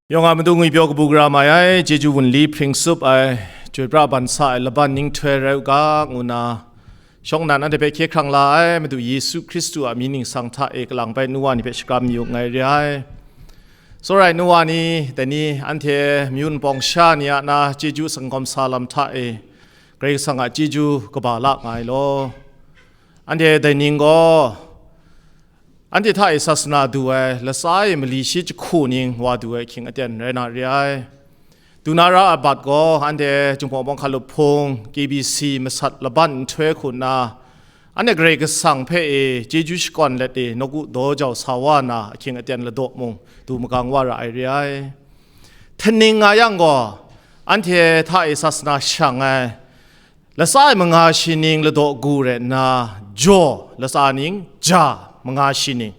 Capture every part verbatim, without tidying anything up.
Yawng a Madu ngwi pyaw kabu gara mai ai, chyeju wunli hpring tsup ai, chyoi pra ban sa ai laban ninghtoi rai u ga, ngu nna, shawng nnan anhte hpe hkye hkrang la ai, Madu Yesu Hkristu a mying ningsang hta e kalang bai nu wa ni hpe shakram yu nngai re ai. Tsawra ai nu wa ni, dai ni anhte myu npawng sha ni a na chyeju sanggawm sa lam hta e, Karai Kasang a chyeju kaba la nga ai law. Anhte dai ning gaw, anhte hta e sasana du ai, latsa e mali shi jahku ning wa du ai ahkying aten rai na re ai. Du na ra a bat gaw, anhte Jinghpaw Bawng Hkalup Hpung, K B C, masat laban nhtoi hku nna, anhte Karai Kasang hpe e chyeju shakawn let e, nawku daw jau sa wa na ahkying aten ladaw mung du magang wa ra ai re ai. Htaning nga yang gaw, anhte hta e sasana shang ai, latsa e manga shi ning ladaw gu rai nna, jaw latsa ning ja manga shi ning,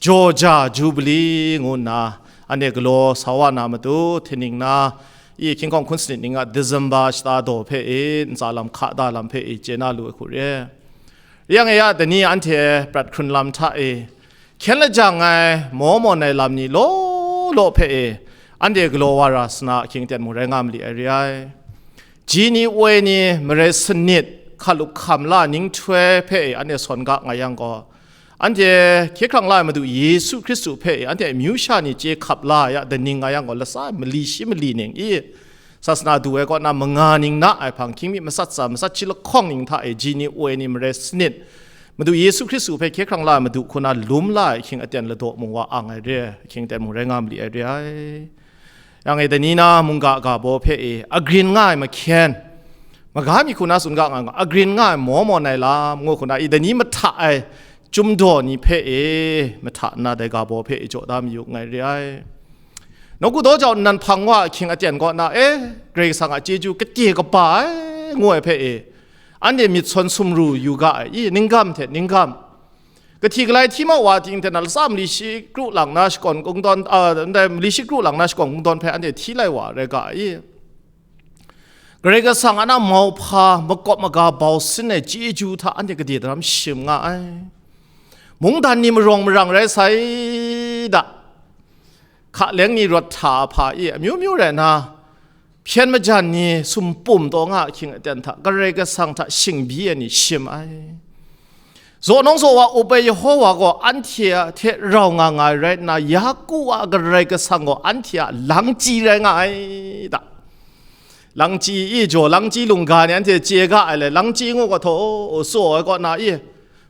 jaw ja Jubili ngu nna anhte galaw sa wa na matu, htaning na, i hkying hkawng hkun sanit ning a December shata daw hpe e, ntsa lam hka da lam hpe e, chye na lu ai hku re. Rai yang e ya, dai ni anhte prat hkrun lam hta e, hkyen lajang ai, maw mawn ai lam ni law law hpe e, anhte galaw wa ra sa na ahkying aten mung rai nga mali ai re ai. Ji ni, woi ni, marai sanit, hkalup hkam la ninghtoi hpe e anhte sawn ga nga yang gaw, anhte hkye hkrang la ai Madu Yesu Hkristu hpe e anhte amyu sha ni chye hkap la ai a, dai ning nga yang gaw, latsa mali shi mali ning i, sasana du ai kaw na manga ning na ai hpang, hkying mi matsat tsa, matsat shi lahkawng ning hta e, ji ni, woi ni, marai sanit, Madu Yesu Hkristu hpe hkye hkrang la ai Madu hku na lum la ai ahkying aten ladaw mung wa ang ai re, ahkying aten mung rai nga mali ai re ai. Yang e, dai ni na mungga ga baw hpe e, agrin nga ai mahkyen, maga mi hku na tsun ga nga, agrin nga ai maw mawn ai lam, ngu hku na i, dai ni mahta ai, chyum daw ni hpe e, mahta nna dai ga baw hpe e jaw da mayu nngai re ai. Nawku daw jau nnan hpang wa ahkying aten kaw na, e, Karai Kasang a chyeju kate kaba ai, ngu ai hpe e, anhte myit sawn sumru yu ga ai, i, ninggam hte ninggam. Kahti kalai hti mau wa ting hte na, latsa mali shi kru lang na shakawn kungdawn, a, ndai mali shi kru lang na shakawn kungdawn hpe anhte hti lai wa rai ga ai, i. Karai Kasang a na mauhpa makawp maga bau sin ai chyeju hta anhte gade daram shim nga ai. Mungdan ni marawng marang rai sai da, hka leng ni rawt hta a hpa i, amyu myu rai na, hpyen majan ni sumpum taw nga ahkying aten hta, Karai Kasang hta shingbyi ai ni shim ai. Zaw nawng zaw wa up ai Yehova gaw anhte a hte rau nga nga ai rai nna, Yaku a Karai Kasang gaw anhte a langchyi rai nga ai da. Langchyi i jaw, langchyi lungga ni anhte chye ga ai le, langchyi ngu gaw htaw, tsaw ai kaw na i,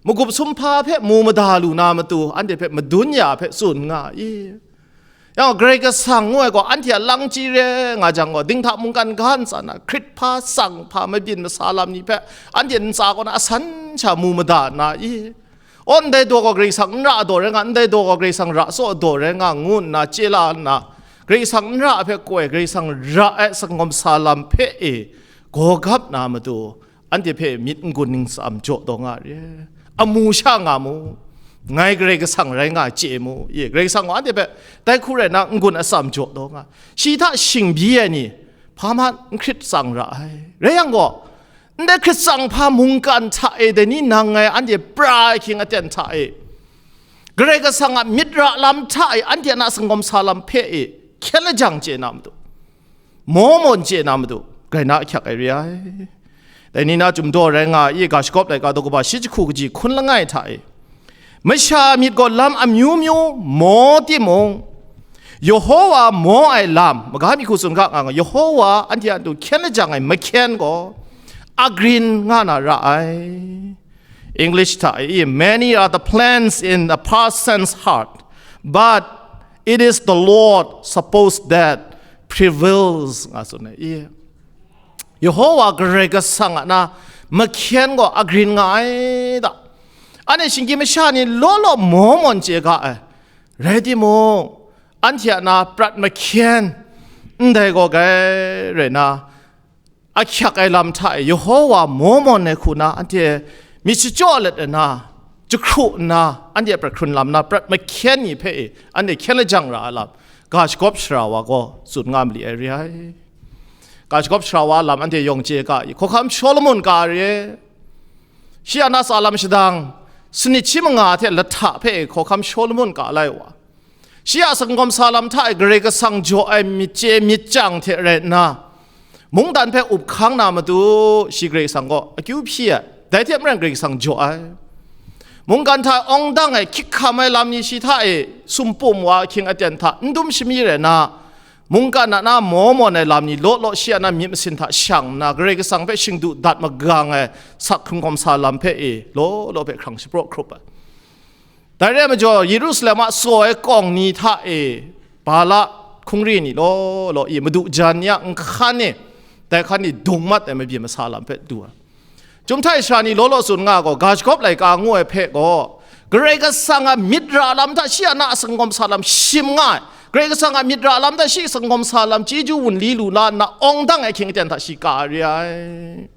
magup sumhpa hpe mu mada lu na matu, anhte hpe madun ya hpe tsun nga i. Yang Karai Kasang ngu ai gaw, anhte a langchyi re nga jang gaw, dinghta mungkan ga ntsa na, hkrit hpa, tsang hpa, mabyin masa lam ni hpe, anhte ntsa kaw na asan sha mu mada na i. Aw, ndai daw gaw Karai Kasang n ra daw rai nga, ndai daw gaw Karai Kasang ra tsaw daw rai nga, ngu nna chye la nna, Karai Kasang n ra hpe koi, Karai Kasang ra ai sanggawm sa lam hpe e, gaw gap na matu, anhte hpe myit n-gun ningsam jaw taw nga re. Amu sha nga mu, ngai Karai Kasang rai nga chye mu, ye, Karai Kasang gaw anhte hpe dai hku rai nna n-gun atsam jaw taw nga. Shi hta shingbyi ai ni, hpa ma n hkrit tsang ra ai. Rai yang gaw, ndai hkrit tsang hpa mungkan hta e, dai ni nang ngai anhte pra ai hkying aten hta e, Karai Kasang a myit ra lam hta e, anhte a na sanggawm sa lam hpe e, hkyen lajang chye na matu, maw mawn chye na matu, grai na ahkyak ai re ai. Dai ni na Chyum Daw rai nga ai, i ga shagawp laika daw kaba shi jahku kaji hkun langai hta e, masha myit gaw lam amyu myu maw timung, Yehova maw ai lam, maga mi hku tsun ga nga, Yehova anhte a ntu hkyen lajang ai mahkyen gaw agrin nga na ra ai. English hta e, many are the plans in a person's heart, but it is the Lord suppose that prevails, nga tsun ai. Yehova Karai Kasang a na mahkyen gaw agrin nga ai da. Anhte shinggyim masha ni law law maw mawn chye ga ai. Rai timung, anhte a na prat mahkyen ndai gaw grai rai na, ahkyak ai lam hta e Yehova maw mawn ai hku na anhte myit shachyaw let ai na, jahkru nna, anhte a prat hkrun lam na prat mahkyen ni hpe e anhte hkyen lajang ra ai lam, ga shagawp sara wa gaw tsun nga mali ai re ai. Ga shagawp sara wa a lam anhte yawng chye ga i, Hkawhkam Shawlumon ga re. Shi a na tsa lam shadang, sanit shi manga hte lahta hpe e Hkawhkam Shawlumon ga lai wa. Shi a sangawm sa lam hta e Karai Kasang jaw ai myit chye myit chyang hte rai nna, mungdan hpe up hkang na matu shi Karai Kasang gaw akyu hpyi ai, dai hte maren Karai Kasang jaw ai. Mungkan hta awng dang ai hkyik hkam ai lam ni shi hta e sumpum wa ahkying aten hta n dum shami rai nna, mungkan a na maw mawn ai lam ni law law shi a na myit masin hta shang nna, Karai Kasang hpe shingdu dat magang ai sak hkungkawm sa lam hpe e law law hpe hkrang shapraw hkrup ai. Dai re ai majaw, Yerusalem a tsaw ai kawng ni hta e, Bala hkungri ni law law i, madu jan ni a nhkan e, dai hkan ni dung mat ai mabyin masa lam hpe du ai. Chyum htai sara ni law law tsun nga gaw, ga shagawp laika ngu ai hpe gaw, Karai Kasang a myit ra lam hta shi a na a sangawm sa lam shim nga ai. Karai Kasang a myit ra lam hta shi sangawm sa lam chyeju wunli lu la nna awng dang ai hkying aten hta shi ka re ai.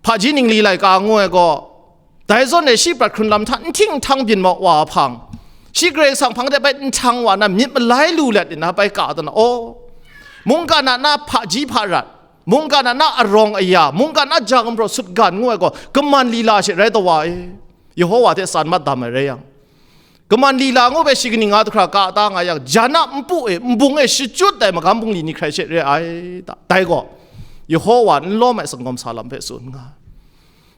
Hpaji ningli laika ngu ai gaw, dai zawn e shi prat hkrun lam hta n hting n htang byin maw wa hpang, shi Karai Kasang hpang de bai n htang wa na myit malai lu let nna bai ka dan, aw, mungkan a na hpaji hparat, mungkan a na arawng aya, mungkan a ja gumhpraw sutgan ngu ai gaw, kaman lila she rai tawa e, Yehowa hte tsan mat dam ai rai yang, kaman lila ngu hpe shi kaning nga du hkra ka ta nga yang, jan a npu e, nbung e shachyut ai magam bungli ni hkrai she re ai ta? Dai gaw, Yehowa n lawm ai sangawm sa lam hpe tsun nga.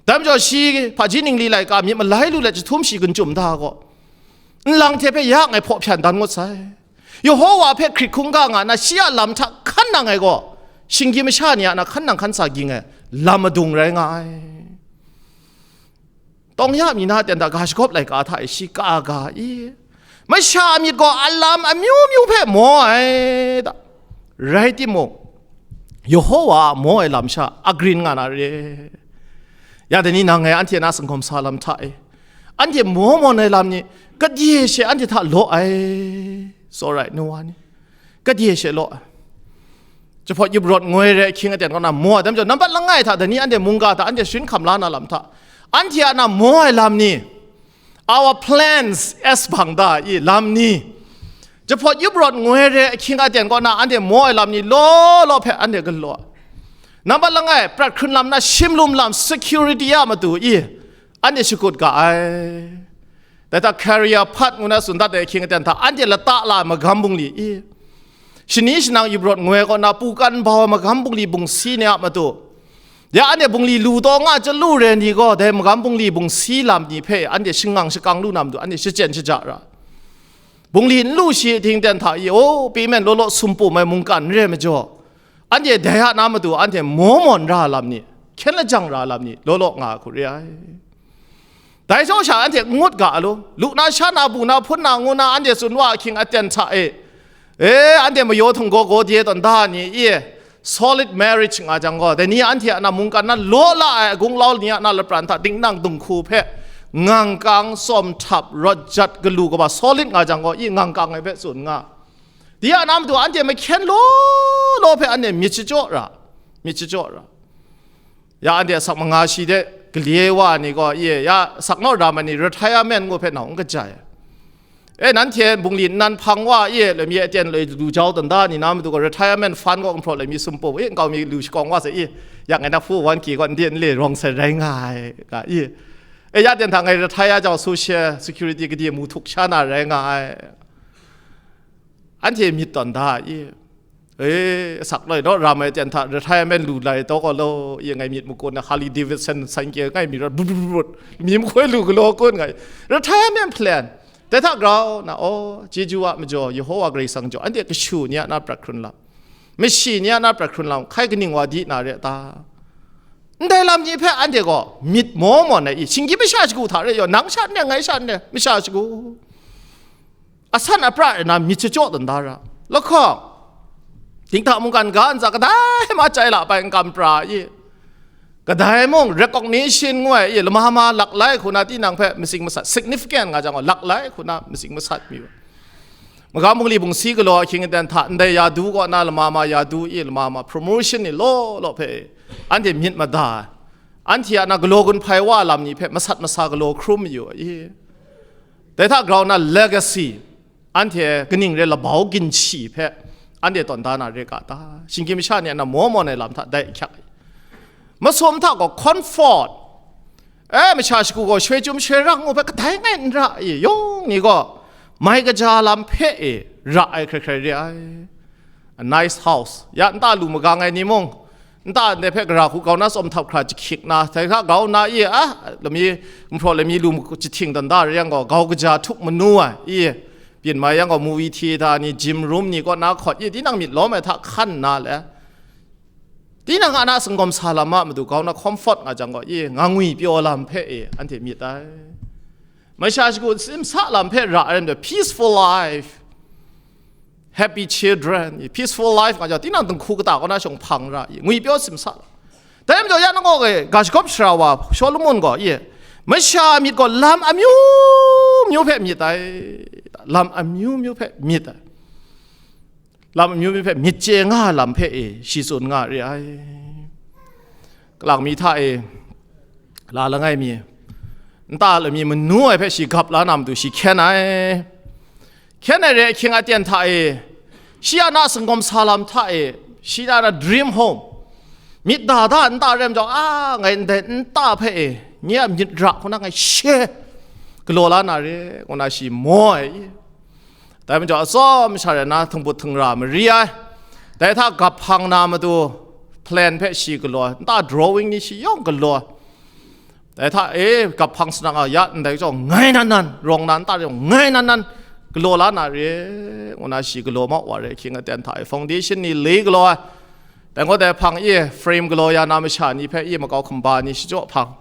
Dai majaw shi hpaji ningli laika myit malai lu let jahtum shi gun chyum da gaw, nlang hte hpe ya ngai hpaw hpyan dan ngut sai. Yehowa hpe hkrit hkungga nga na shi a lam hta hkan nang ai gaw, shinggyim masha ni a na hkan nang hkan sa ging ai lam madung rai nga ai. Tawng ya mi na ten hta ga shagawp laika hta e shi ka ga i, masha a myit gaw alam amyu myu hpe maw ai ta? Rai timung, Yehowa a maw ai lam sha agrin nga na re. Ya dai ni nang ngai anhte na sangawm sa lam hta e, anhte maw mawn ai lam ni, kadye she anhte hta law ai, tsawra ai nu wa ni, kadye she law ai. Jahpawt yup rawt ngoi re ahkying aten kaw na maw ai, dai majaw nambat langai hta dai ni anhte mungga hta anhte sharin hkam la na lam hta, anhte a na maw ai lam ni, our plans as bang da i lam ni, jahpawt yup rawt ngoi re ahkying aten kaw na anhte maw ai lam ni law law hpe anhte galaw ai. Nambat langai, prat hkrun lam na shimlum lam, security a matu i anhte shakut ga ai. Dai hta career path ngu na tsun dat ai ahkying aten hta, anhte lata la ai magam bungli i, shani shanang yup rawt ngoi kaw na pukan bau ai magam bungli bungsi ni a matu, ya anhte bungli lu taw nga chyalu re ni gaw, dai magam bungli bungsi lam ni hpe anhte shangang shakang lu na matu, anhte shachyen shaja ra. Bungli n lu shi ahkying aten hta i, o, payment law law sumpum ai mungkan n re ai majaw, anhte dai a na matu anhte maw mawn ra lam ni, hkyen lajang ra lam ni, law law nga ai hku re ai. Dai shaw sha anhte n ngut ga lu, lu na sha na, bu na, hpun na, ngu na anhte tsun wa ahkying aten hta e, e, anhte mayaw htung gaw gaw de tawn da ni i, solid marriage nga jang gaw, dai ni anhte a na mungkan na law la ai, gunglau ni a na lapran hta dingdang dinghku hpe, ngangkang, tsawm htap, rawt jat, galu kaba solid nga jang gaw, i ngangkang ai hpe tsun nga. Di a na matu anhte mahkyen law law hpe anhte myit shachyaw ra, myit shachyaw ra. Ya anhte asak manga shi de galye wa ni gaw, ye, ya asak naw ram ai ni retirement ngu hpe nau n kaja ai. E, nanhte bungli nnan hpang wa, ye, loi mi aten loi lu jau dan da ni na matu gaw, retirement fund gaw n hpraw loi mi sumpum, e, nkau mi lu shakawng wa sai, e, ya ngai na hpu wan ki gaw, n de n le rawng sai rai nga ai, ga, e. E, ya ten hta ngai retire jau social security gade mu htuk sha na rai nga ai. Anhte myit tawn da i, e, asak loi naw ram ai ten hta retirement lu lai taw gaw law, i ngai myit makun na Harley Davidson san kye ngai myit rawt brut brut brut, myi mahkoi lu galaw kun ngai, retirement plan. Dai hta grau na, aw, chyeju a majaw, Yehowa Karai Kasang jaw, anhte kashu ni a na prat hkrun lam, mashi ni a na prat hkrun lam, hkai kaning wa di na re ta? Ndai lam ni hpe anhte gaw myit maw mawn ai i, shinggyim masha shagu hta re yaw, nang sha n re, ngai sha n re, masha shagu. Asan apra e na myit shachyaw dan da ra. Lahkawng, dinghta mungkan ga ntsa kadai ma chyai la bai n kam pra i, kadai mung recognition ngu ai i, lama ma laklai hku na tinang hpe matsing masat, significant nga jang gaw, laklai hku na matsing masat mi u. Magam bungli bungsi galaw ahkying aten hta ndai ya du kaw na lama ma ya du i, lama ma promotion ni law law hpe anhte myit mada ai. Anhte a na galaw gun hpai wa lam ni hpe masat masa galaw hkrum mayu ai. Dai hta grau na legacy, anhte kaning re labau ginshi hpe anhte tawn da na re ga ta? Shinggyim masha ni a na maw mawn ai lam hta dai ahkyak ai. Masum hta gaw comfort, e, masha shagu gaw shoi chyum shoi rang ngu hpe kadai ngai n ra i, yawng ni gaw Mai kaja lam hpe e ra ai hkrai hkrai re ai. A nice house. Ya nta lu magang ai ni mung, nta ndai hpe gara hku grau na tsawm htap hkra jahkyik na, dai hta grau na i a, lami, gumhpraw lami lu jahting dan da re yang gaw, grau kaja htup manu ai i, byin mai yang gaw, movie theatre ni, gym room ni kaw na hkawt i, tinang myit lawm ai hta hkan nna le, tinang a na singawm sa lam a matu grau na comfort nga jang gaw, i, nga ngwi pyaw lam hpe e anhte myit ai. Masha shagu simsa lam hpe ra ai ram, the peaceful life, happy children, peaceful life nga jau, tinang dinghku kata kaw na shawng hpang ra i, ngwi pyaw simsa lam. Dai majaw ya nang gaw e, ga shagawp shara wa Shawlumon gaw i, masha myit gaw lam amyu myu hpe myit ai, lam amyu myu hpe myit ai, lam amyu myu hpe myit chye nga lam hpe e shi tsun nga re ai. Kalang mi hta e, la langai mi, nta lami manu ai hpe shi gap la na matu shi hkyen ai. Hkyen ai re ahkying aten hta e, shi a na singawm sa lam hta e, shi a na dream home, myit da da nta rem jau, a, ngai ndai nta hpe e, nye a myit ra hku na ngai she galaw la na re, ngu na shi maw ai. Dai majaw atsawm sha rai na, htingbut htingra mari ai. Dai hta gap hpang na matu plan hpe shi galaw, nta drawing ni shi yawng galaw. Dai hta e gap hpang sanang a ya ndai chyawm ngai nan nan, rawng na nta yawng ngai nan nan galaw la na re, ngu na shi galaw mau wa re, ahkying aten hta e foundation ni le galaw ai. Dai gaw dai hpang i frame galaw ya na masha ni hpe i makau hkumba ni shachyaw hpang.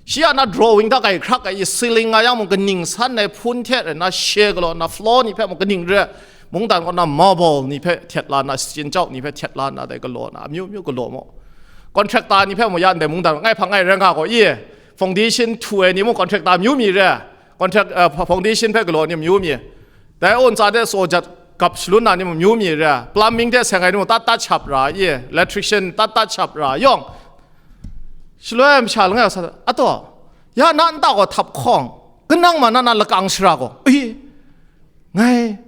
Shi a na drawing hta kai hkrak ai i, ceiling nga yang mung kaning san ai hpun hte rai na she galaw na, floor ni hpe mung kaning re, mungdan kaw na marble ni hpe htet la na, styin chau ni hpe htet la na, dai galaw na, amyu myu galaw mu. Contractor ni hpe mung ya ndai mungdan ngai hpang ngai rai nga gaw i, foundation htu ai ni mung contractor amyu mi re, contract, uh, foundation hpe galaw ni amyu mi. Dai un tsa de so jat gap shalun na ni mung amyu mi re, plumbing de seng ai ni mung tat tat shap ra i, electrician tat tat shap ra yawng, shaloi masha langai a sa, ataw, ya na nta gaw htap hkawng, kanang ma na na lakang shara gaw, i, ngai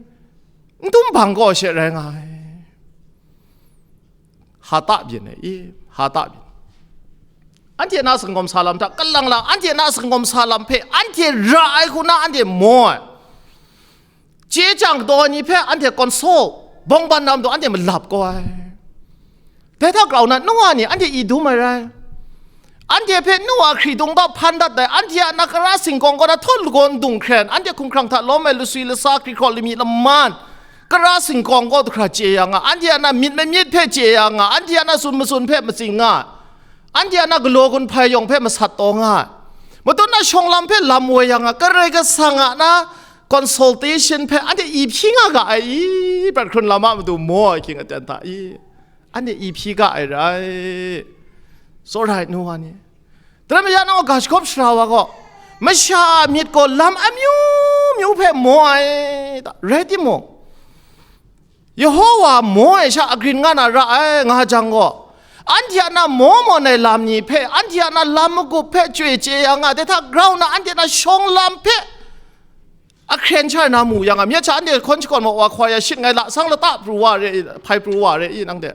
n dum bang gaw she rai nga ai. Hata byin ai i, hata byin. Anhte na singawm sa lam hta kalang lang, anhte na singawm sa lam hpe anhte ra ai hku na anhte maw ai. Chye chyang kataw ni hpe anhte console, bawngban na matu anhte malap kau ai. Dai hta grau na, Noa ni anhte i dum ai rai. Anhte hpe Noa hkritung ga hpan dat ai, anhte a na kara singkawng kaw na htawn lagaw ndung hkren, anhte hkumhkrang hta lawm ai laswi lasa, hkri hkraw lami laman, kara singkawng kaw hkra chye ya nga, anhte a na myit mamyit hpe chye ya nga, anhte a na tsun matsun hpe matsing nga, anhte a na galaw gun hpai yawng hpe masat taw nga ai. Matut na shawng lam hpe lam woi ya nga, Karai Kasang a na consultation hpe anhte i hpyi nga ga ai i, prat hkrun lam a matu maw ai hkying aten hta i, anhte i hpyi ga ai rai. It's alright, Noa ni. Dai rai majaw, nang gaw ga shagawp shara wa gaw, masha a myit gaw lam amyu myu hpe maw ai ta, rai timung, Yehowa maw ai sha agrin nga na ra ai, nga jang gaw, anhte a na maw mawn ai lam ni hpe, anhte a na lam magup hpe chyoi chye ya nga, dai hta grau na anhte na shawng lam hpe ahkren sha na mu ya nga, myit sha anhte hkawn shakawn maw wa hkawai ya shit ngai, lasang lata pru wa re i, hpai pru wa re i, nang de.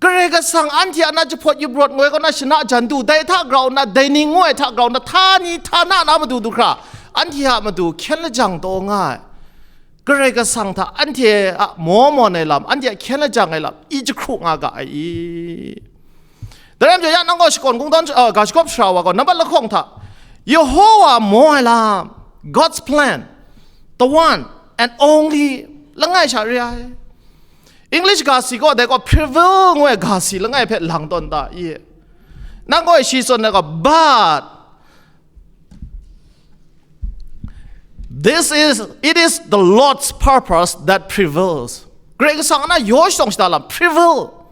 Karai Kasang anhte a na jahpawt yubrawt ngoi kaw na shana jan du, dai hta grau na, dai ning ngu ai hta grau na, htani htana na madu du hkra, anhte a matu hkyen lajang taw nga ai. Karai Kasang hta anhte a maw mawn ai lam, anhte a hkyen lajang ai lam, i jahkru nga ga ai i. Dai rai majaw, ya nang gaw shakawn kungdawn, uh, ga shagawp shara wa gaw, nambat lahkawng hta, Yehowa maw ai lam, God's plan, the one and only, langai sha re ai. English ga si gaw, dai gaw prevail ngu ai ga si langai hpe lang tawn ta i. Nang gaw shi tsun ai gaw, but this is, it is the Lord's purpose that prevails. Karai Kasang a na yaw shadawn shada lam, prevail,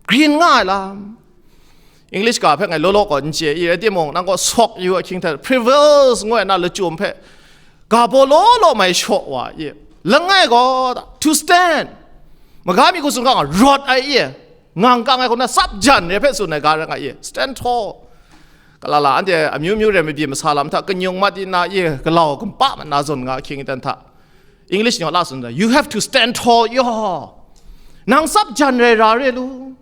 grin nga ai lam. English ga hpe ngai law law gaw n chye i, rai timung, nang gaw sawk yu ahkying hte, prevails ngu ai na lachyum hpe ga baw law law mai shaw wa i. Langai gaw, to stand, maga mi hku tsun ga nga, rawt ai i, ngang kang ai hku na tsap jan re hpe tsun ai ga rai nga i, stand tall. Kalala anhte amyu myu re mabyi masa lam hta kanyung mat i na i, galau kumpa mat na zawn nga ahkying aten hta, English ni gaw la tsun ai, you have to stand tall, yaw. Nang tsap jan rai ra re lu.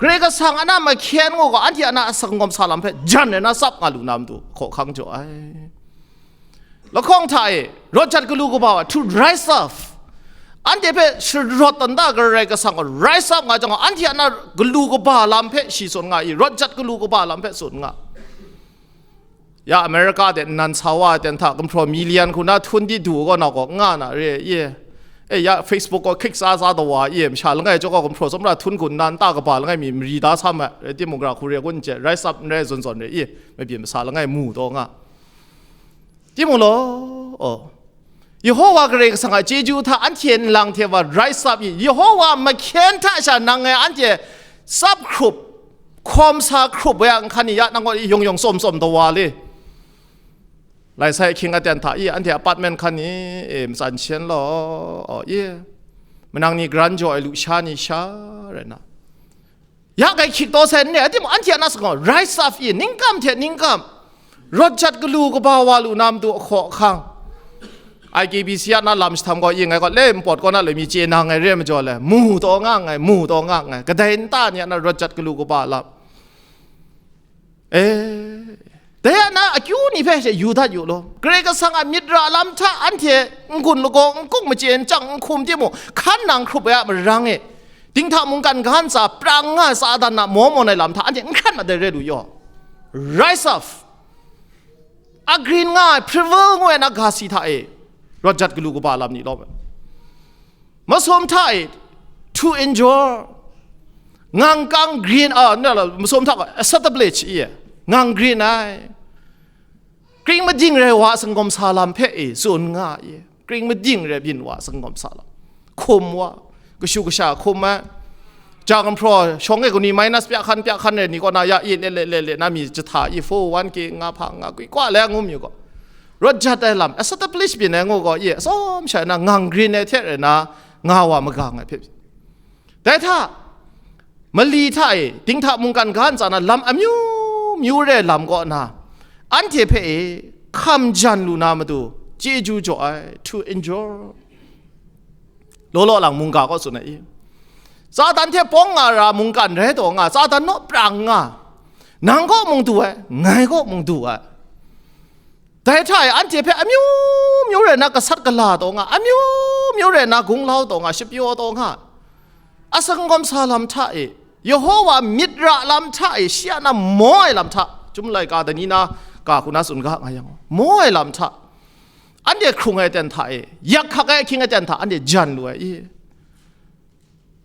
Karai Kasang a na mahkyen ngu gaw, anhte a na a sangawm sa lam hpe jan ai na tsap nga lu na matu hkaw hkang jaw ai. Lahkawng hta e, rawt jat galu kaba wa, to rise up. Anhte hpe sharawt tawn da Karai Kasang gaw rise up nga jang gaw, anhte a na galu kaba lam hpe shi tsun nga i, rawt jat galu kaba lam hpe tsun nga. Ya America de nnan sa wa ai ten hta gumhpraw million hku na htun di du gaw na gaw, nga na re, ye. E, ya Facebook gaw hkrik tsa tsa taw wa, ye, masha langai chyawm gaw gumhpraw tsawmra htun hku nna nta kaba langai mi mari da sa ma, rai timung, gara hku re kun n chye, rise up n rai zawn zawn re, ye, mabyin masa langai mu taw nga. Timung law, oh, Yehowa Karai Kasang a chyeju hta anhte nlang hte wa rise up i, Yehowa mahkyen hta sha nang ngai anhte tsap hkrup, hkawm sa hkrup ai a nhkan ni ya nang gaw yawng yawng tsawm tsawm taw wa le. Lai sai ahkying aten hta i, anhte apartment hkan ni, e, matsan shen law, oh, i, manang ni garan jaw ai lusha ni sha rai na, ya kai hkyik taw sai n re, a timung anhte a na sa gaw rise up i, ningkam hte ningkam, rawt jat galu kaba wa lu na matu ahkaw ahkang, I K B C a na lam jahtam gaw, i, ngai gaw le mpawt kaw na le mi chye na ngai re majaw le, mu taw nga nngai, mu taw nga nngai, kadai nta ni a na rawt jat galu kaba lam, e, dai a na akyu ni hpe she yu dat yu law. Karai Kasang a myit ra lam hta anhte n-gun lagaw n kung machye n chyang n hkum timung, hkan nang hkrup ai a marang e, dinghta mungkan ga ntsa prang nga ai Satan a maw mawn ai lam hta anhte n hkrat mat ai re lu yaw. Rise up. Agrin nga ai, prevail ngu ai na ga si hta e, rawt jat galu kaba lam ni lawm ai. Masum hta e, to endure. Ngang kang grin, a, na la, masum hta gaw, acceptable i, ngang grin ai. Kring mading rai wa a sangawm sa lam hpe e tsun nga i. Kring mading rai byin wa a sangawm sa lam. Hkum wa, kashu kasha hkum ai. Jang gumhpraw, shawng e kani minus pya hkan, pya hkan rai ni kaw na ya i, le, le, le, le, na mi jahta i, four, one K, nga hpa, nga gwi, kwa le ngu mi gaw. Rawt jat ai lam, acceptable byin ai ngu gaw i, atsawm sha na ngang grin ai hte rai na, nga wa magang ai hpe. Dai hta, mali hta e, dinghta mungkan ga ntsa na lam amyu myu re lam kaw na, anhte hpe e, hkam jan lu na matu, chyeju jaw ai, to endure. Law law lang mungga kaw tsun ai i. Satan hte pawng nga ra mungkan rai taw nga, Satan naw prang nga, nang kaw mung du ai, ngai kaw mung du ai. Dai hta e anhte hpe amyu myu rai na gasat gala taw nga, amyu myu rai na gunglau taw nga, shapyaw taw nga, a sangawm sa lam hta e, Yehowa myit ra lam hta e, shi a na maw ai lam hta, Chyum laika dani na ga hku na tsun ga nga yang, maw ai lam hta, anhte hkrung ai ten hta e, yak hkak ai ahkying aten hta anhte jan lu ai i.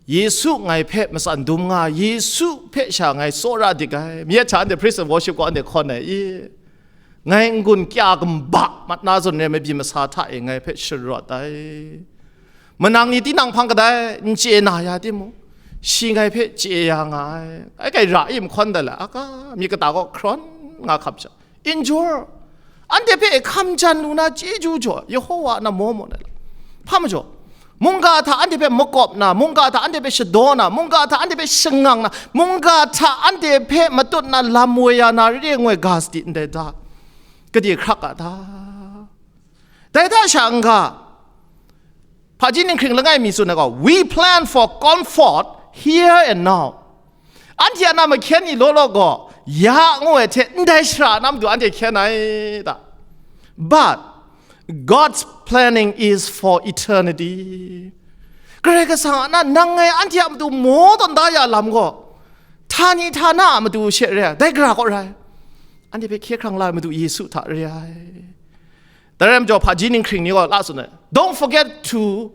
Yesu ngai hpe matsan dum nga, Yesu hpe sha ngai tsawra dik ai. Myit hta anhte praise and worship gaw anhte hkawn ai i. Ngai n-gun kya gumba mat na zawn re, mabyi masa hta e ngai hpe sharawt ai. Manang ni tinang hpang kadai n chye na ya timung, shi ngai hpe chye ya nga ai. Ai kai ra i mahkawn da la, a ka, myit kata gaw hkrawn nga hkap sha. Endure. Anhte hpe hkam jan lu na chyeju jaw, Yehowa na maw maw na la. Hpa majaw, mungga hta anhte hpe makawp na, mungga hta anhte hpe shadaw na, mungga hta anhte hpe shangang na, mungga hta anhte hpe matut na lam woi ya na re ngu ai ga sadi ndai da. Gade hkrak a ta? Dai hta sha n-ga, hpaji ninghkring langai mi tsun ai gaw, "We plan for comfort here and now." Anhte a na mahkyen ni law law gaw, ya ngu ai hte ndai shara na matu anhte hkyen ai ta? But God's planning is for eternity. Karai Kasang a na nang ngai anhte a matu maw tawn da ya lam gaw, htani htana a matu she re ai, dai gara kaw rai. Anhte hpe hkye hkrang la ai Madu Yesu hta re ai. Dai rai majaw, hpaji ninghkring ni gaw la tsun ai, "Don't forget to,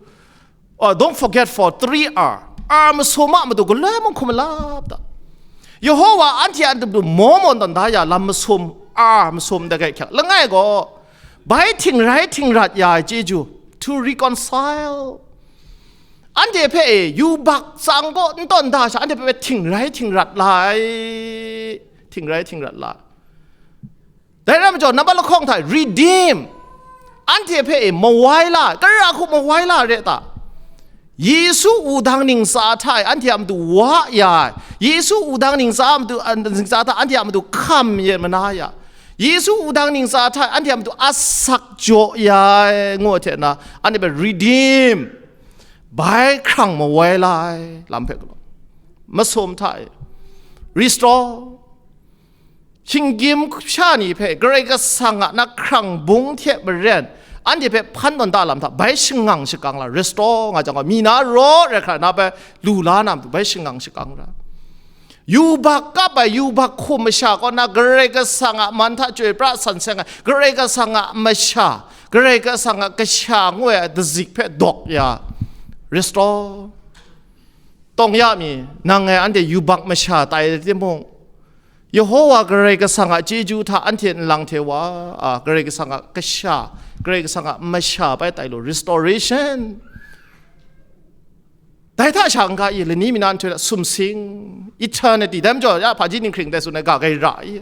or don't forget for three R." R masum a matu galoi mung hkum malap ta? Yehowa anhte a matu maw mawn tawn da ya lam masum, R masum dai gai hkyak langai gaw, bai htingrai htingrat ya ai chyeju, to reconcile. Anhte hpe e yubak tsang gaw n tawn da sha, anhte hpe htingrai htingrat la ai, htingrai htingrat la ai. Dai rai majaw, nambat lahkawng hta redeem, anhte hpe e mawai la ai, kara hku mawai la ai re ta? Yesu wudang ntsa hta e anhte a matu wa ya ai, Yesu wudang ntsa a matu, a, ntsa hta anhte a matu hkam ya mana ya, Yesu wudang ntsa hta e anhte a matu asak jaw ya ai, ngu ai hte na, anhte hpe redeem, bai hkrang mawai la ai lam hpe galaw, masum hta e restore, Shinggyim sha ni hpe Karai Kasang a na hkrang bung hte maren anhte hpe hpan tawn da lam hta bai shangang shakang la restore nga jang gaw, mi na raw rai hkra na bai lu la na matu bai shangang shakang ra. Yubak kap ai, yubak hkum masha kaw na Karai Kasang a man hta chyoi pra san seng ai, Karai Kasang a masha, Karai Kasang a kasha ngu ai dazik hpe dawk ya, restore. Tawng ya mi, nang ngai anhte yubak masha tai timung, Yehowa Karai Kasang a chyeju hta anhte nlang hte wa, a, Karai Kasang a kasha, Karai Kasang a masha bai tai lu, restoration. Dai hta sha n-ga i, lani mi na nhtoi hta sumsing, eternity, dai majaw ya hpaji ninghkring dai tsun ai ga gai ra i.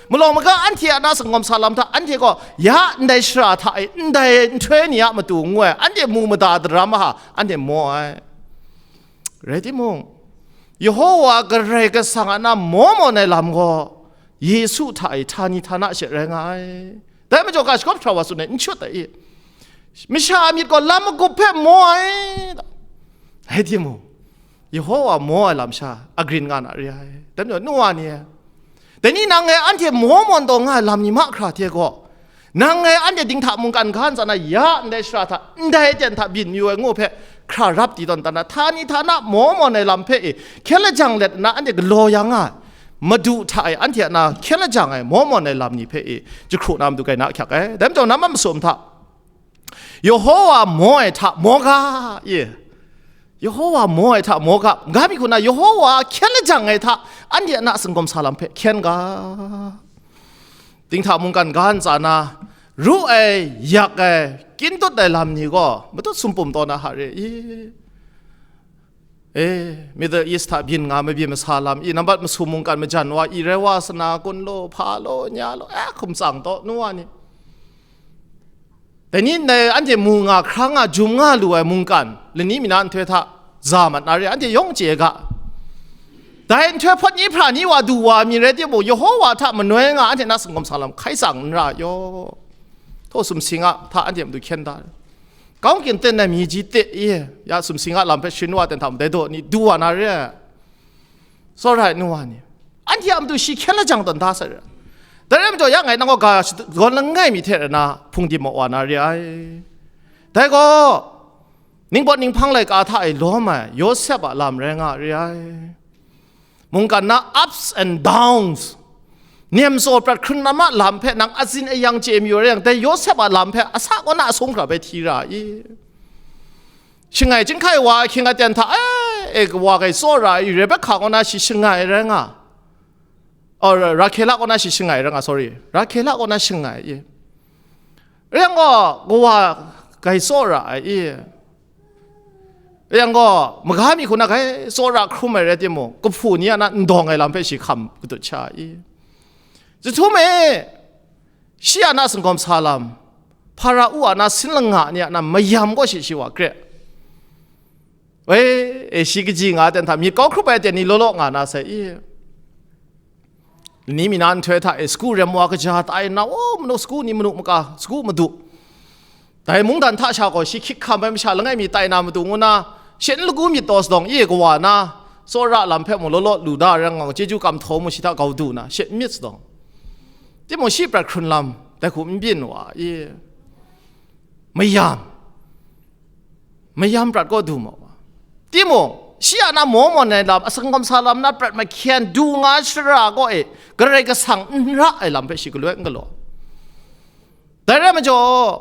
Malawng maga anhte a na sanggawm sa lam hta, anhte gaw ya ndai shara hta e, ndai nhtoi ni a matu ngu ai, anhte mu mada daram maha, anhte maw ai. Rai timung, Yehowa Karai Kasang a na maw mawn ai lam gaw, Yesu hta e htani htana she rai nga ai. Dai majaw ga shagawp hkra wa tsun ai, n shut ai i. Masha a myit gaw lam magup hpe maw ai. Rai timung, Yehowa maw ai lam sha agrin nga na re ai. Dai majaw, nu wa ni e, dai ni nang e anhte maw mawn taw nga ai lam ni mahkra hte gaw, nang e anhte dinghta mungkan ga ntsa na ya ndai shara hta, ndai aten hta byin mayu ai ngu hpe hkra rap di tawn dan na, htani htana maw mawn ai lam hpe e hkyen lajang let nna anhte galaw ya nga ai. Madu hta e anhte a na hkyen lajang ai maw mawn ai lam ni hpe e jahkru na matu gai na ahkyak ai. Dai majaw, nam a masum hta, Yehowa maw ai hta maw ga, i. Yehowa maw ai hta maw ga, n-ga mi hku na Yehowa hkyen lajang ai hta anhte a na sanggawm sa lam hpe hkyen ga. Dinghta mungkan ga ntsa na, ru ai, yak ai, kyin tut ai lam ni gaw matut sumpum taw na hare i. E, Middle East hta byin nga mabyin masa lam i, nambat masum mungkan majan wa i rai wa sana, kun law, hpa law, nya law, e, hkum tsang taw, nu wa ni. Dai ni ndai anhte mu nga, hkra nga, jum nga lu ai mungkan, lani mi na nhtoi hta za mat na re, anhte yawng chye ga. Dai nhtoi hpawt ni hpra ni wa du wa mi rai timung, Yehowa hta manoi nga anhte na sanggawm sa lam hkai tsang n ra yaw. Htaw sumsing a hta anhte matu hkyen da. Kau kyin ten ai mi ji te i, ya sumsing a lam hpe sharin wa ten hta mung dai daw ni du wa na re ai. Tsawra ai nu wa ni, anhte a matu shi hkyen lajang tawn da sai ra. Dai rai majaw, ya ngai nang gaw ga shadawn langai mi hte rana hpung dim maw wa na re ai. Dai gaw, ningpawt ninghpang laika hta e lawm ai Yawsep a lam rai nga re ai. Mungkan na ups and downs, nem tsaw prat hkrun lam a lam hpe nang atsin ayang chye mayu rai yang, dai Yawsep a lam hpe asa kaw na asung hkra bai hti ra i? Shangai chyinghkai wa ahkying aten hta, e, e, wa gai tsawra i, Rebekah kaw na shi shangai rai nga, oh, Ra-, Rahkela kaw na shi shangai rai nga, sorry, Rahkela kaw na shangai i. Rai yang gaw, kawa gai tsawra ai i. Rai yang gaw, maga mi hku na gai tsawra hkrum ai rai timung, kahpu ni a na ndawng ai lam hpe shi hkam katut sha i. Jahtum e, shi a na sanggawm sa lam, Hparau a na sin langa ni a na mayam gaw shi shi wa kre. Woi, e, shi kaji nga ten hta myit kau hkrup ai ten ni law law nga na sai i. Ni mi na nhtoi hta e, sagu rem wa kaja tai nna, o, manu sagu ni manu maka, sagu madu. Dai mungdan hta sha gaw shi hkyik hkam ai masha langai mi tai na matu ngu na, shen lagu myit taw sadawng i kawa na, tsawra lam hpe mung law law lu da rai nga, chyeju kam htaw mung shi hta kau du na, shen myit sadawng. Timung shi prat hkrun lam, dai hku n byin wa i. Mayam, mayam prat kaw du ma wa. Timung, shi a na maw mawn ai lam, asanggawm sa lam na prat mahkyen du nga shara gaw e, Karai Kasang n ra ai lam hpe shi galoi n galaw. Dai rai majaw,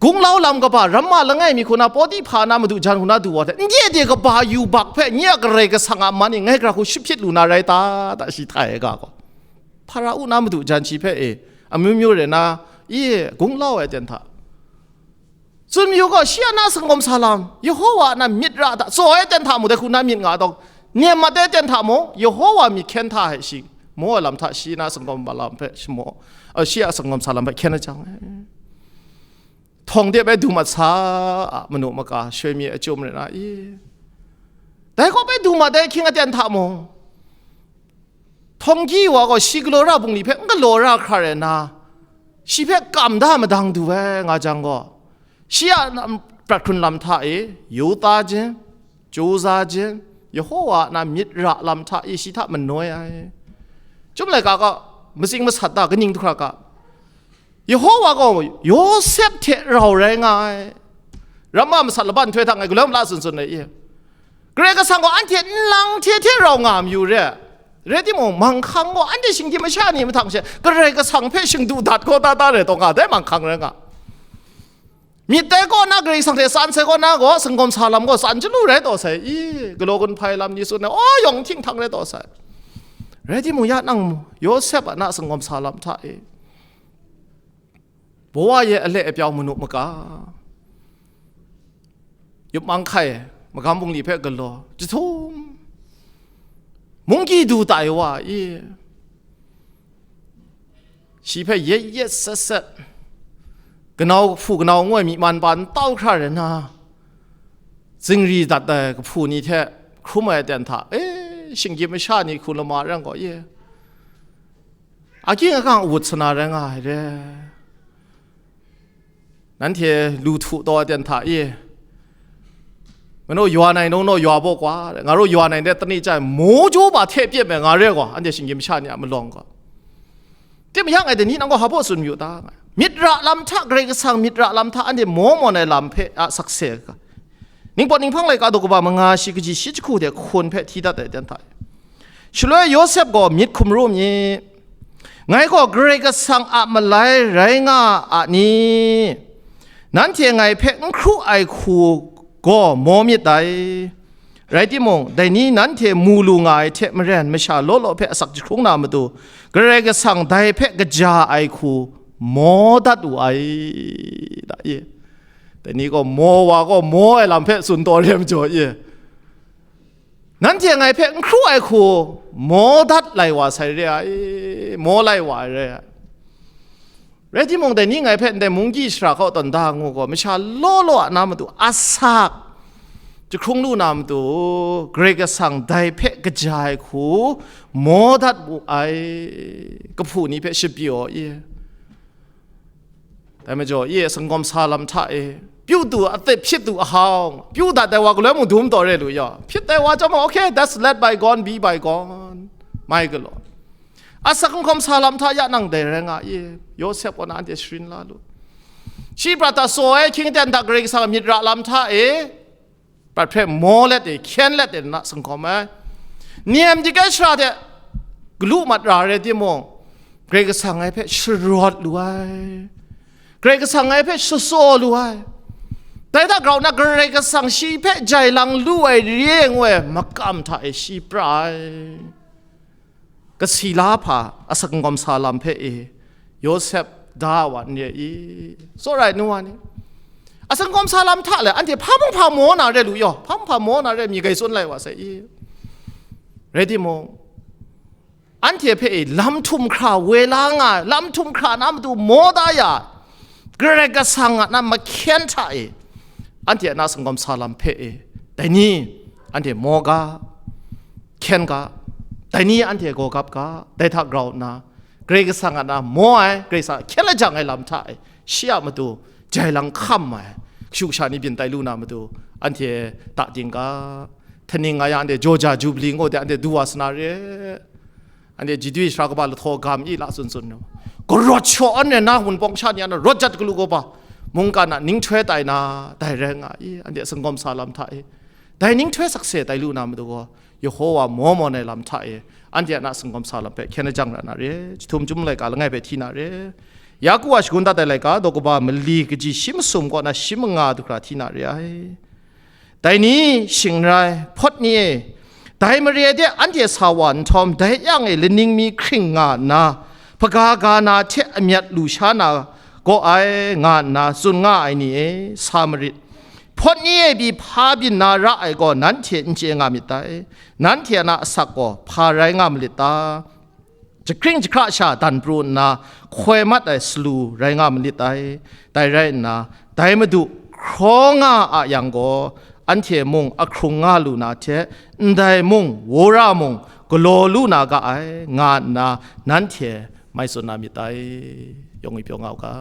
gunglau lam kaba, ramma langai mi hku na, Pawtihpa na madu jan hku na du wa hte, n ye de kaba yubak hpe nye a Karai Kasang a man e ngai gara hku shahpyit lu na rai ta, ta shi htai ai ga gaw. Hparau na madu jan shi hpe e, amyu myu rai na, i, gunglau ai ten hta. Tsun mayu gaw, shi a na sanggawm sa lam, Yehowa a na myit ra hta, tsaw ai ten hta mung dai hku na myit nga dawng, nem mat ai ten hta mung, Yehowa myit hkyen hta ai shi, maw ai lam hta shi na sanggawm sa lam hpe shi maw, a, shi a sanggawm sa lam hpe hkyen ai jang, htawng de bai du mat sa a, manu maka, shoi mi a chyum rai na i. Dai gaw bai du mat ai ahkying aten hta mung, htawng gyi wa gaw shi galaw ra bungli hpe n galaw ra hkra rai nna, shi hpe kam da madang du ai nga jang gaw, shi a lam, prat hkrun lam hta e, yu ta jin, chyu za jin, Yehowa a na myit ra lam hta e shi hta manoi ai. Chyum laika ga, matsing masat da, kaning du hkra ga, Yehowa gaw Yawsep hte rau rai nga ai. Ramma masat laban nhtoi hta ngai galoi ma la tsun tsun ai i. Karai Kasang gaw anhte nlang hte hte rau nga mayu re. Rai timung, manghkang gaw anhte shinggyim masha ni mahtang she Karai Kasang hpe shingdu dat kau ta ta rai taw nga, dai manghkang rai nga. Myit dai kaw na Karai Kasang hte tsan sai kaw na gaw, sangawm sa lam gaw tsan chyalu rai taw sai i, galaw gun hpai lam ni tsun ai, aw, yawng htinghkang rai taw sai. Rai timung, ya nang Yawsep a na sangawm sa lam hta e, bawa ye ale pyau manu maka, yup mang hkai, magam bungli hpe galaw, jahtum, munggyi du tai wa i, shi hpe yet yet set set, kanau hpu kanau ngoi myi man pa n tau hkra rai na, zingri dat ai kahpu ni hte hkrum ai aten hta, e, shinggyim masha ni hku lama rang gaw, ye, aking akang awut sana rai nga ai re. Nanhte lu htu taw aten hta e, manu yaw nai naw naw yaw baw kwa, nga ru yaw nai de tani chyai, maw jaw ba hte pyep ai nga re gaw, anhte shinggyim masha ni a malawng gaw. Tim yang ai de ni nang gaw hpa baw tsun mayu ta? Myit ra lam hta Karai Kasang myit ra lam hta anhte maw mawn ai lam hpe a sakse ga. Ningpawt ninghpang laika daw kaba manga shi kaji shi jahku de hkun hpe hti dat ai aten hta e. Shaloi Yawsep gaw myit hkum ru mi, ngai gaw Karai Kasang a malai rai nga a ni? Nanhte ngai hpe n hkru ai hku gaw maw myit dai. Rai timung, dai ni nanhte mu lu nga ai hte maren masha law law hpe asak jahkrung na matu, Karai Kasang dai hpe kaja ai hku maw dat wu ai, da i. Dai ni gaw maw wa gaw maw ai lam hpe tsun taw re ai majaw i. Nanhte ngai hpe n hkru ai hku maw dat lai wa sai re ai, maw lai wa ai re ai. Rai timung, dai ni ngai hpe ndai munggyi shara kaw tawn da ngu gaw, masha law law a na matu asak jahkrung lu na matu, Karai Kasang dai hpe kaja ai hku maw dat wu ai, kahpu ni hpe shapyaw i. Dai majaw, ye sangawm sa lam hta e, pyu du a tip hpyit du a hau, pyu dat ai wa galoi mung dum taw re lu yaw, hpyit ai wa chyawm, okay, that's let bygone be bygone, mai galaw. Asak n hkawm sa lam hta ya nang dai rai nga i, Yawsep kaw na anhte sharin la lu. Shi prat hta saw ai hkying ten hta Karai Kasang a myit ra lam hta e, prat hpe maw let e, hkyen let e na sahkawm ai. Ni em di kai shara hte galu mat ra rai timung, Karai Kasang ngai hpe sharawt lu ai, Karai Kasang ngai hpe shasaw lu ai. Dai hta grau nna Karai Kasang shi hpe jai lang lu ai re ngu ai makam hta e shi pra ai. Kasi la hpa asak n hkawm sa lam hpe e, Yawsep da wa n re i? Tsawra ai nu wa ni, asak n hkawm sa lam hta le anhte hpa mung hpa maw na re lu yaw, hpa mung hpa maw na re, myi gai tsun lai wa sai i? Rai timung, anhte hpe e lam htum hkra woi la nga ai, lam htum hkra na matu maw da ya, Karai Kasang a na mahkyen hta e, anhte a na sangawm sa lam hpe e, dai ni anhte maw ga, hkyen ga, dai ni anhte gaw gap ga, dai hta grau nna, Karai Kasang a na maw ai, Karai Kasang a hkyen lajang ai lam hta e, shi a matu jai lang hkam ai, kashu kasha ni byin tai lu na matu, anhte ta ting ga, htaning nga yang anhte Jaw ja Jubili ngu de anhte du wa sa na re. Anhte ji dwi sara kaba lahtaw gam i la tsun tsun nu, karawt shaw an rai na, Wunpawng sha ni a na rawt jat galu kau ba, mungkan a ninghtoi tai na, dai rai nga i, anhte a sangawm sa lam hta e, dai ninghtoi sakse tai lu na matu gaw, Yehowa maw mawn ai lam hta e, anhte a na sangawm sa lam hpe hkyen lajang ra na re. Jahtum chyum laika langai hpe hti na re. Yaku a shagun dat ai laika daw kaba mali kaji shi masum kaw na shi manga du hkra hti na re ai. Dai ni shing n rai, hpawt ni e, dai mare de anhte sa wa nhtawm, dai yang e laning mi hkring nga nna, hpaga ga na hte amyat lu sha na gaw ai, nga nna tsun nga ai ni e, sa marit. Hpawt ni e pyi hpa byin na ra ai gaw nanhte n chye nga myit dai. Nanhte a na asak gaw hpa rai nga malit ta? Jahkring jahkra sha dan pru nna hkoi mat ai salu rai nga malit dai. Dai rai nna, dai Madu hkraw nga a yang gaw, anhte mung ahkrung nga lu na hte, ndai mung, wora mung, galaw lu na ga ai, nga nna nanhte mai tsun na myit dai. Yawng ipyaw nga u ga.